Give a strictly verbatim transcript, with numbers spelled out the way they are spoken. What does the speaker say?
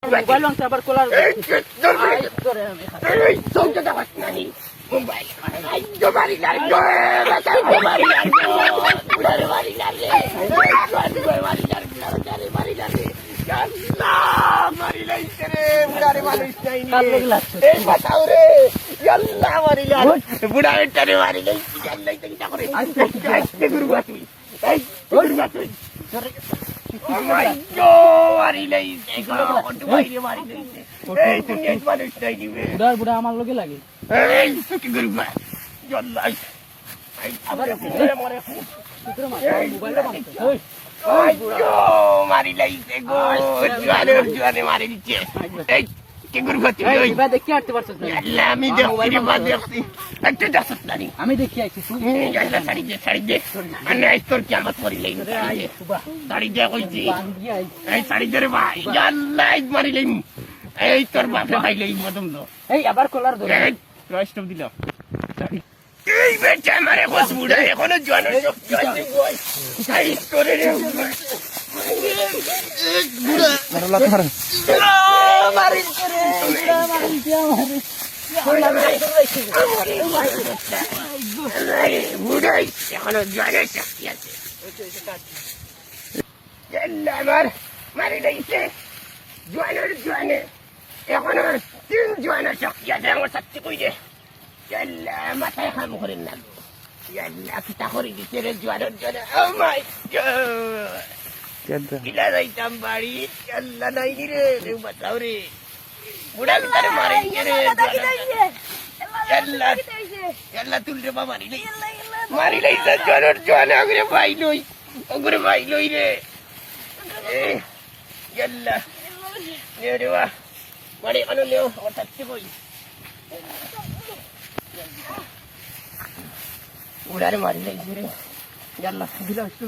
মোবাইল ভাঙছে আবার কলার। এই, এই, ধর, ধর। আই, ধরে আমি খাই। এই, চোখে দেখাস না নি। মোবাইল। আই, তো মারি না রে, তো মারি না রে, তো মারি না রে। এই, তো মারি না রে, তো মারি না রে। আল্লাহ, মারি লাইছে রে, বুড়ারে মানুষ নাই নি। কার লগে লাগছে? এই, বাঁচাও রে। আল্লাহ, মারি লাইছে। বুড়া বেটারে মারি লাইছে, আল্লাহ, এটা কিতা করে? আস্তে, আস্তে, আস্তে, গুরু বাঁচি। এই, ওই, তুই না তুই। তোর ও মাই গো, মারি লাইছে গো, কত বাইরে মারি লাইছে। এই, দুনিয়ার মানুষ নাই নিবে। বুড়া, বুড়া আমার লগে লাগে। এই, তুই কি করবি? জল্লাই। এই, আবার এই, মরে, মরে। এই, মোবাইল ভাঙছে। ওই, ওই গো, মারি লাইছে গো। আচ্ছা, জোয়ানে, জোয়ানে মারি দিচ্ছে। এই, কি করবো তুই? এই, ওই। এবার দেখি আটতে পারছিস না। আল্লাহ, আমি আমার দেখছি মোবাইল রে, ভাঙছে। দেখছি। এই, তুই দেখছিস না নি? আমি দেখি আইছি, তুই এই, আল্লাহ, ছাড়ি দে, ছাড়ি দে। মানে, আজ তোর কিয়ামত করি লইম, আরে, ছাড়ি আই, দে। সুবা। ছাড়ি দে, কইছি। বান্দি আই। এই, ছাড়ি দে রে ভাই। সুবা। আল্লাহ, আজ মারি লইম। এই, তোর বাপে খাই লইম, মদম দো। এই, আবার কলার ধরে। এই, রাইস্টপ দিলাম। ছাড়ি। এই বেটা আমারে কস বুড়া, এখনো জোয়ান শক্তি আছে গো। এই করে রে। বুড়া। মারো, লাথি মারো। আ, মারিস করে, বুড়া মারিস আমারে। এই বুড়া, এখনো জোয়ান শক্তি আছে। ইয়াল্লা আমার মারি লাইছে। জোয়ানের জোয়ানে। এখন আমার তিন জোয়ানের শক্তি আছে, আমার শক্তি কই রে? ইয়াল্লা, মাথায় কাম করে না গো। ইয়াল্লা, কিতা করি দিছে রে জোয়ানের জোয়ানে? Oh my God! কিলা যাইতাম বাড়ি? ইয়াল্লা, নাই নি রে, কেউ বাঁচাও রে। বুড়া ভিতরে মারি দিছে রে জোয়ানের জোয়ানে। ইয়াল্লা, ইয়াল্লা, তুল রে বাবা, মারি লাইছে। মারি লাইছে জোয়ানের জোয়ানে, আগরে ভাই লই। ওগুরে ভাই লই রে। এ, ইয়াল্লা। নে রে বা। মারি আনো নেও, আমার থাকতে কই। উড়ারে মারি লাইছে রে। ইয়াল্লা, দিলাম একটু।